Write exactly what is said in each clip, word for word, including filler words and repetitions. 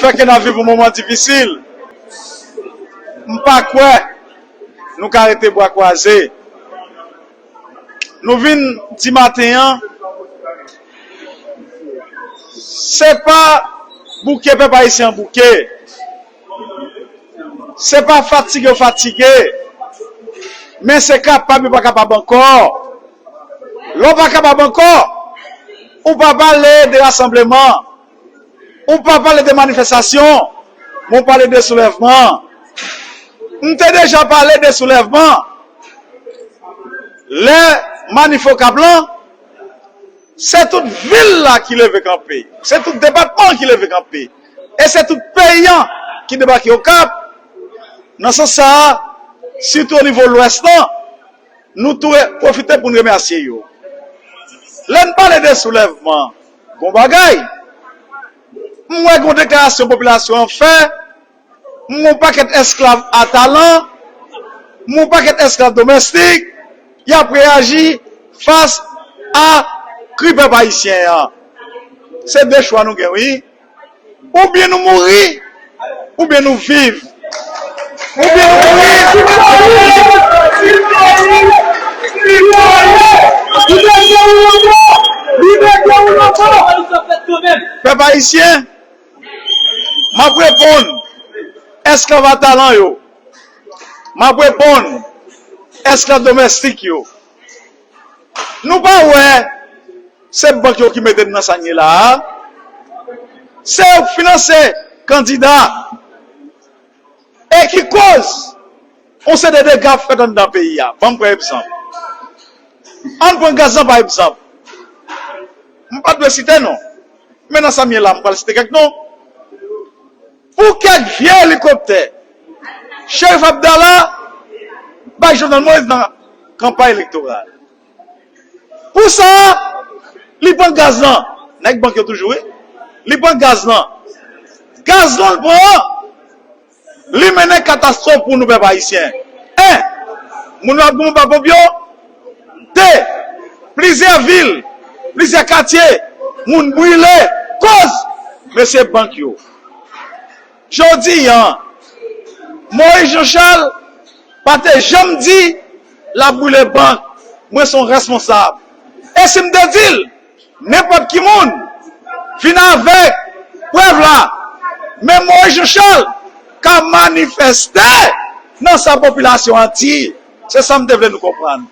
Fè ke n ap viv yon moman difisil. M pa kwè nou ka rete bra kwaze. Nou vin di maten an, se pa bouke pèp ayisyen an bouke. Se pa fatige yo fatige. Men se kapab yo pa kapab ankò. Lè w pa kapab ankò, ou pa pale de rasanbleman. Ou pa pale de manifestasyon, men w pale de soulèvman. M te deja pale de soulèvman. Lè manif Okap lan, se tout vil la ki leve kanpe. Se tout depatman ki leve kanpe. E se tout peyi an ki debake Okap. Nan sans sa a, sitou o nivo Lwès lan, nou tou re- pwofite pou n remèsye yo. Lè n pale de soulèvman, gon bagay, m wè gon deklarasyon popilasyon an fè, m wè yon pakèt esklav a talan, m wè yon pakèt esklav domèstik, y ap reyaji fas a kri pèp ayisyen an. Se de chwa nou gen, wi. Oubyen nou mouri, oubyen nou viv. Oubyen nou mouri, oubyen nou viv. Pèp ayisyen, m ap reponn esklav a talan yo. M ap reponn esklav domèstik yo. Nou pa wè se bank yo ki mete n nan sa n ye la a? Se yo k finanse kandida. E ki koz yon seri de dega fèt anndan peyi a? Ban m pran egzanp. Ann pran gaz lan pa egzanp. M pa t dwe site non. Men nan sa m ye la, m pral site kèk non. Pou kèk vye elikoptè, Cherif Abdallah bay Jovenel Moïse nan kanpay elektoral. Pou sa, li pran gaz lan. Nèg bank yo toujou, wi. Li pran gaz lan. Gaz lan l pran an, li mennen katastwòf pou nou pèp ayisyen. En, moun yo ap goumen ba ponp yo. De, plizyè vil, plizyè katye, moun brile, koz mesye bank yo. Jodi a, Moïse Jean Charles pa te janm di l ap brile bank. Mwen se yon responsab. E si m te di l, nenpòt ki moun vin avèk prèv la, men Moïse Jean Charles ka manifeste nan sa popilasyon an di. Se sa m te vle nou konprann.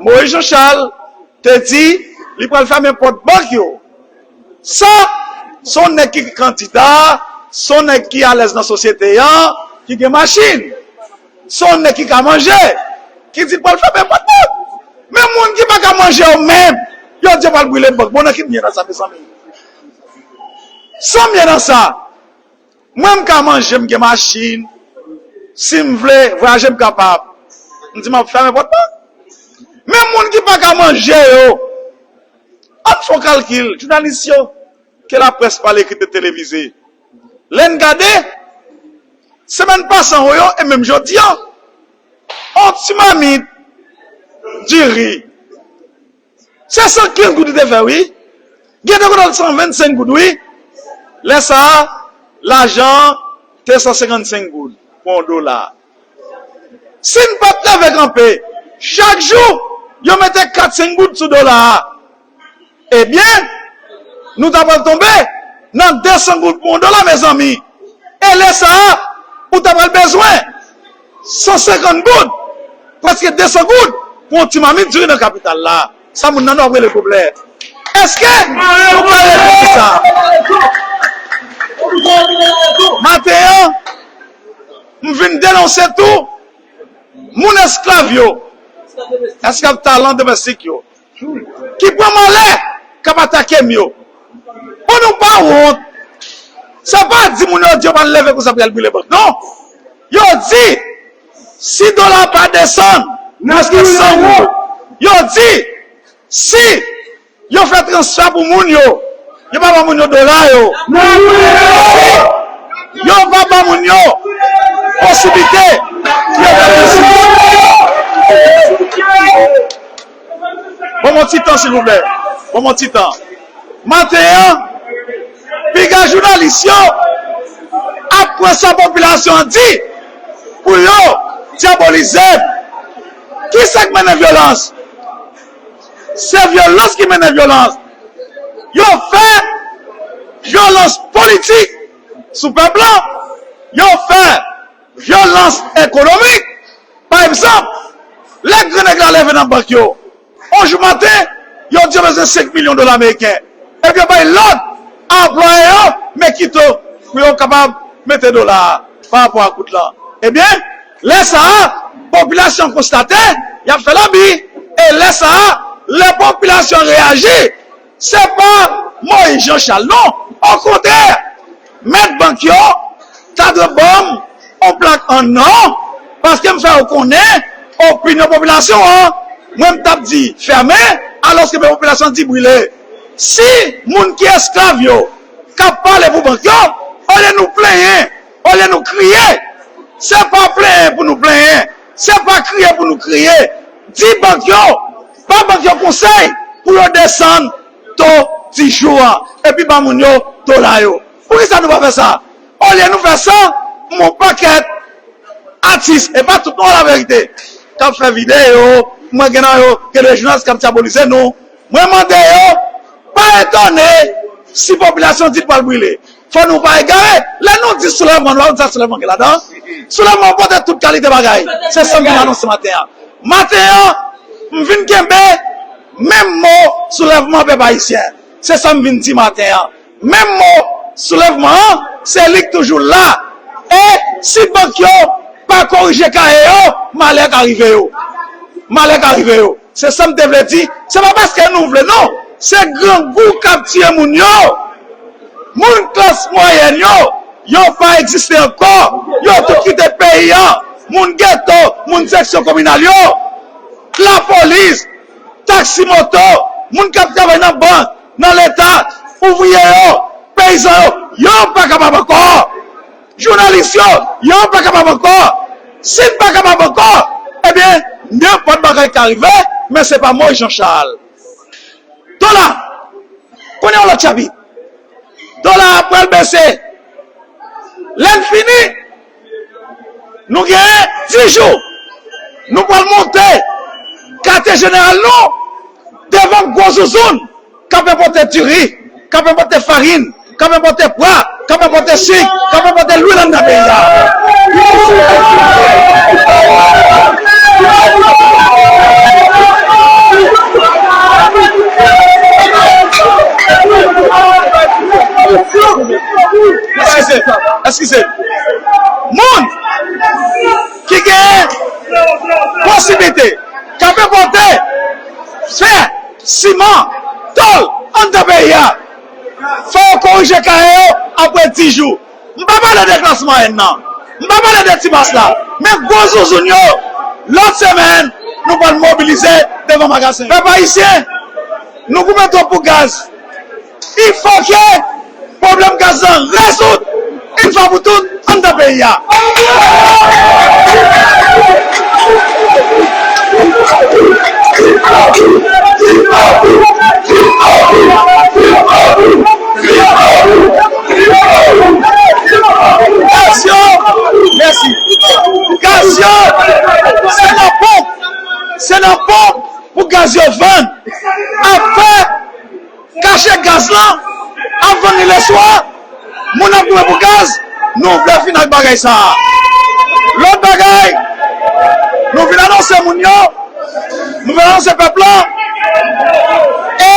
Moïse Jean Charles te di li pral fèmen pòt bank yo. Sa, se yon nèg ki kandida, se yon nèg ki alèz nan sosyete an, ki gen machin. Se yon nèg ki ka manje, ki di l pral fèmen pòt bank. Men moun ki pa ka manje yo menm, yo di yo pral brile bank. Bon, nan ki m ye nan sa, mezanmi? Sa m ye nan sa? Mwen, m ka manje, m gen machin. Si m vle vwayaje, m kapab. M di m ap fèmen pòt bank. Men moun ki pa ka manje yo, ann fè yon kalkil, jounalis yo, ke laprès pale, ekri, televize. Lè n gade, semèn pase an, yo, e menm jodi a, yon ti mamit diri, se san kenz goud li te fè, wi. Gen de kote l san vennsenk goud, wi. Lè sa a, lajan an te san senkannsenk goud pou yon dola. Si n pa t leve kanpe, chak jou, yo mete kat senk goud sou dola a, ebyen, nou ta pral tonbe nan de san goud pou yon dola, mezanmi. E lè sa a, ou ta pral bezwen san senkant goud, prèske de san goud, pou yon ti mamit diri nan kapital la. Sa moun nan nou ap rele pwoblèm. Èske nou ka reponn sa? Maten an, m vin denonse tou moun esklav yo, esklav talan domèstik yo, ki pran malè, k ap atake m yo. Bon, nou pa wont. Se pa di moun yo di yo pral leve konsa pou y al brile bank, non. Yo di, si dola pa desann, prèske san goud. Yo di, si yo fè transfè pou moun yo, yo pa ba moun yo dola yo. Si yo pa ba moun yo posiblite pou yo fè transfè. Ban m yon ti tan, silvouplè. Ban m yon ti tan. Maten an, piga jounalis yo, Dapre sa popilasyon an di, pou yo dyabolize m. Kisa k mennen vyolans? Se vyolans ki mennen vyolans. Yo fè vyolans politik sou pèp la. Yo fè vyolans ekonomik. Pa egzanp, lè gran nèg la leve nan bank yo, yon jou maten, yo di yo bezwen senk milyon dola ameriken. Epi yo bay lòd a anplwaye yo, men kito, pou yo kapab mete dola a pa rapò a goud lan. Ebyen, lè sa a, popilasyon konstate, y ap fè labi. E lè sa a, lè popilasyon reyaji, se pa Moyiz Jan Chal non. Okontrè, mèt bank yo ta dwe ban m yon plak an nò, paske m fè yo konnen opinyon popilasyon an. Mwen, m t ap di fèmen, alòske popilasyon an di brile. Si moun ki esklav yo k ap pale pou bank yo, olye nou plenyen, olye nou kriye, se pa plenyen pou nou plenyen, se pa kriye pou nou kriye. Di bank yo, ba bank yo konsèy pou yo desann to ti jou an, epi ba moun yo dola yo. Poukisa nou pa fè sa? Olye nou fè sa, m wè yon pakèt atis, e pa tout non, laverite, k ap fè videyo, mwen gen nan yo, gen de jounalis k ap dyabolize nou. Mwen mande yo, pa etone si popilasyon di l pral brile. Fò nou pa egare. Lè nou di soulèvman, nou pa konn sa soulèvman gen ladan. Soulèvman pote tout kalite bagay. Se sa m vin anonse maten an. Maten an, m vin kenbe menm mo soulèvman pèp ayisyen. Se sa m vin di maten an. Menm mo soulèvman an, se li k toujou la. E si bank yo pa korije kaye yo, malè ka rive yo. Malè ka rive yo. Se sa m te vle di. Se pa paske nou vle, non. Se grangou k ap tiye moun yo. Moun klas mwayèn yo, yo pa egziste ankò. Yo tout kite peyi an. Moun geto, moun seksyon kominal yo, lapolis, taksi moto, moun k ap travay nan bank, nan Leta, ouvriye yo, peyizan yo, yo pa kapab ankò. Jounalis yo, yo pa kapab ankò. Si n pa kapab ankò, ebyen, nenpòt bagay ka rive, men se pa Moyiz Jan Chal. Dola, konnen yon lòt chapit. Dola a pral bese. Lè n fini, nou genyen dis jou. Nou pral monte katye jeneral nou devan gwo zouzoun k ap enpòte diri, k ap enpòte farin, k ap enpòte pwa, k ap enpòte sik, k ap enpòte lwil anndan peyi a. Eskize, eskize. Moun ki gen posiblite k ap enpòte fè, siman, tòl anndan peyi a, fò yo korije kaye yo apre dis jou. M pa pale de klas mwayèn nan. M pa pale de ti mas la. Men gwo zouzoun yo, lòt semèn, nou pral mobilize devan magazen. Pèp ayisyen, nou koupe twòp pou gaz. Il faut que pwoblèm gaz lan rezoud yon fwa pou tout anndan peyi a. Gaz yo, mèsi. Gaz yo, se nan ponp, se nan ponp pou gaz yo vann. Afè kache gaz lan, ap vann li leswa, moun ap goumen pou gaz, nou vle fin ak bagay sa a. Lòt bagay, nou vin anonse moun yo, nou vin anonse pèp la, e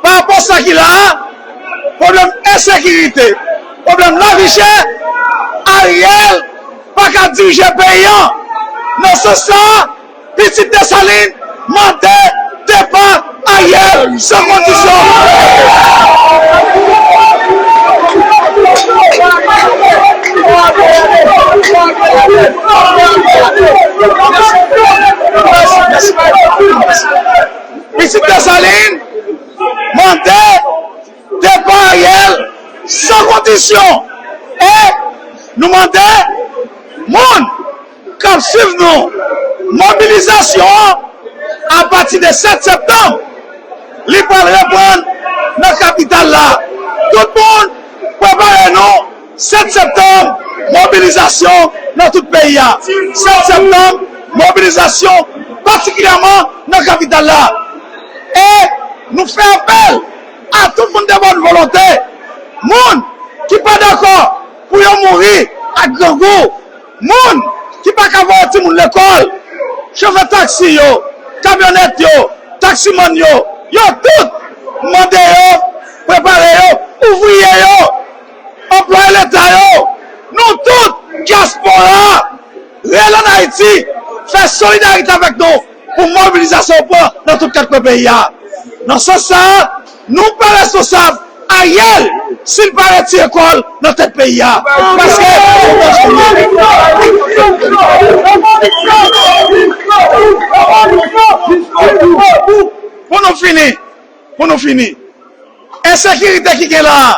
pa rapò sa ki la a, pwoblèm ensekirite, pwoblèm lavi chè, Ariel pa ka dirije peyi an. Nan sans sa a, Pitit Desalin mande depa Ariel san kondisyon. Pitit Desalin mande depa Ariel san kondisyon. E nou mande moun k ap swiv nou, mobilizasyon an, apati de sèt septanm, li pral reprann nan kapital la. Tout moun, prepare nou, Sèt septanm, mobilizasyon nan tout peyi a. Sèt septanm, mobilizasyon patikilyèman nan kapital la. E nou fè apèl a tout moun de bòn volonte, moun ki pa dakò pou yo mouri ak grangou, moun ki pa ka voye timoun lekòl, chofè taksi yo, kamyonèt yo, taksimann yo, yo tout mande yo prepare yo, ouvriye yo, anplwaye leta yo, nou tout dyaspora, rele ann Ayiti, fè solidarite avèk nou pou mobilizasyon pran nan tout kat kwen peyi a. Nan sans sa a, nou pa responsab Ariel si l pa retire kò l nan tèt peyi a. Paske pou nou fini, pou nou fini, ensekirite ki gen la a,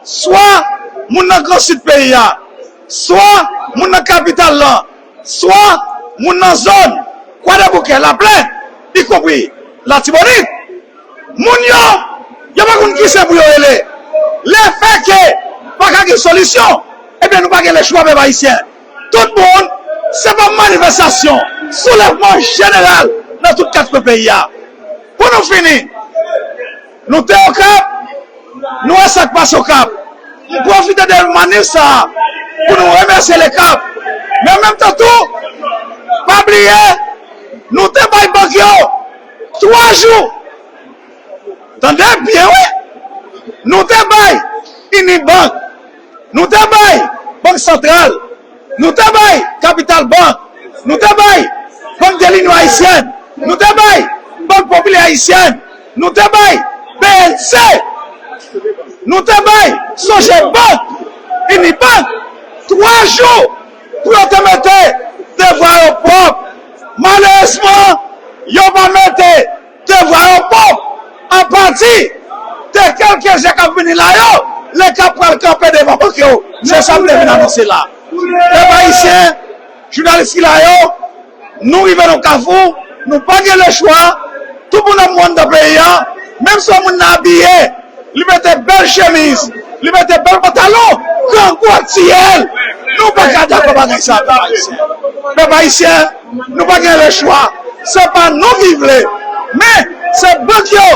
swa moun nan Gran Sid peyi a, swa moun nan kapital lan, swa moun nan zòn Kwadèboukè, Laplèn, ikonpri Latibonit, moun yo, yo pa konn kisa pou yo rele. Lefètke pa ka gen solisyon, ebyen, nou pa gen lechwa, pèp ayisyen. Tout moun, se pa manifestasyon, soulèvman jeneral nan tout kat kwen peyi a. Pou nou fini, nou te Okap, nou wè sa k pase Okap. M pwofite de manif sa a pou nou remèsye Lekap. Men an menm tan tou, pa bliye, nou te bay bank yo twa jou. Tande byen, wi. Nou te bay Unibank. Nou te bay Bank Santral, nou te bay Kapital Bank, nou te bay Bank de l'Union Haïtienne, nou te bay Bank Popilè Ayisyèn, nou te bay B N C, nou te bay Sogebank, Unibank, twa jou pou yo te mete devwa yo pwòp. Malerezman, yo pa mete devwa yo pwòp. Apati de kèlke jou k ap vini la yo, Lekap pral kanpe devan bank yo. Se sa m te vin anonse la. Pèp ayisyen, jounalis ki la yo, nou rive nan kafou, nou pa gen lechwa, tout moun ap mouri anndan peyi a, menm si yon moun nan abiye, li mete bèl chemiz, li mete bèl pantalon, grangou ap tiye l. Nou pa ka dakò bagay sa, pèp ayisyen. Pèp ayisyen, nou pa gen lechwa. Se pa nou ki vle. Men, se bank yo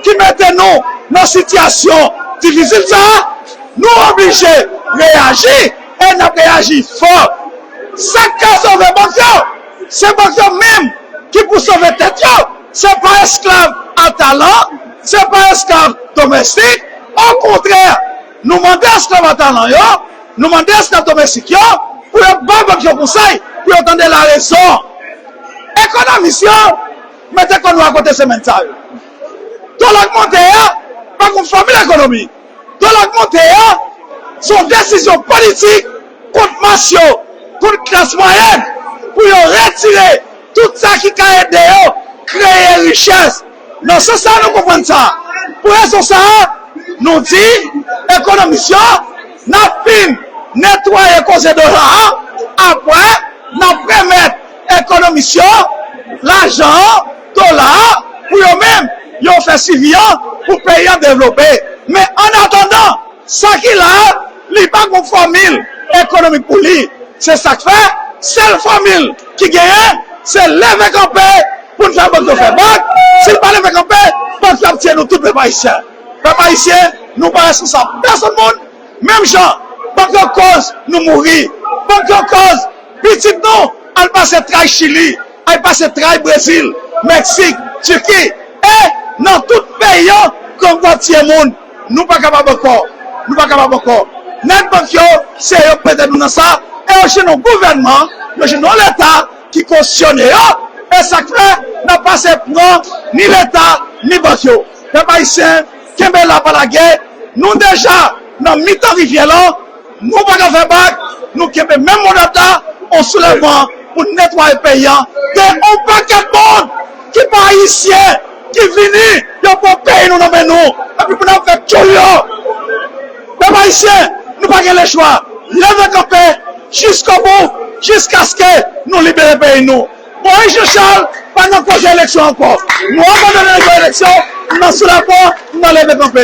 ki mete nou nan sitiyasyon difisil sa a. Nou oblije reyaji e n ap reyaji fò. Sa k ka sove bank yo, se bank yo menm ki pou sove tèt yo. Se pa esklav a talan, se pa esklav domèstik. Okontrè, nou mande esklav a talan yo, nou mande esklav domèstik yo pou yo bay bank yo konsèy, pou yo tande larezon. Ekonomis yo, mete kò nou akote semèn sa yo. Dola k monte a, pa gen fòmil ekonomi. Dola k monte a, se yon desizyon politik kont mas yo, kont klas mwayèn, pou yo retire tout sa ki ka ede yo kreye richès. Nan sans sa a, nou konprann sa. Pou rezon sa a, nou di ekonomis yo, n ap fin netwaye koze dola a, apre, n ap remèt ekonomis yo lajan an, dola a, pou yo menm, yo fè swivi an, pou peyi an devlope. Men annatandan, sa ki la a, li pa gen fòmil ekonomik pou li. Se sa k fè, sèl fòmil ki genyen, se leve kanpe pou n fè bank yo fè bak. Si n pa leve kanpe, bank yo ap tiye nou tout, pèp ayisyen. Pèp ayisyen, nou pa responsab pèsonn moun. Menm jan bank yo koz nou mouri, bank yo koz pitit nou al pase tray Chili, al pase tray Brezil, Meksik, Tiki, e nan tout peyi an, grangou ap tiye moun. Nou pa kapab ankò. Nou pa kapab ankò. Nèg bank yo, se yo k mete nou nan sa, e yo jwenn yon gouvènman, yo jwenn yon leta ki kondisyonnen yo. E sa k fè n ap pase pran ni leta, ni bank yo. Pèp ayisyen, kenbe la, pa lage. Nou deja nan mitan rivyè lan. Nou pa ka fè bak. Nou kenbe menm modèl la, yon soulèvman pou netwaye peyi a de yon pakèt moun ki pa ayisyen, ki vini, yo pran peyi nou nan men nou, epi pou n ap fè tchoul yo. Pèp ayisyen, nou pa gen lechwa. Leve kanpe jiskobou, jiskaske nou libere peyi nou. Moyiz Jan Chal pa nan koze eleksyon ankò. Nou abandone eleksyon, nou nan soulèvman, nou nan leve kanpe.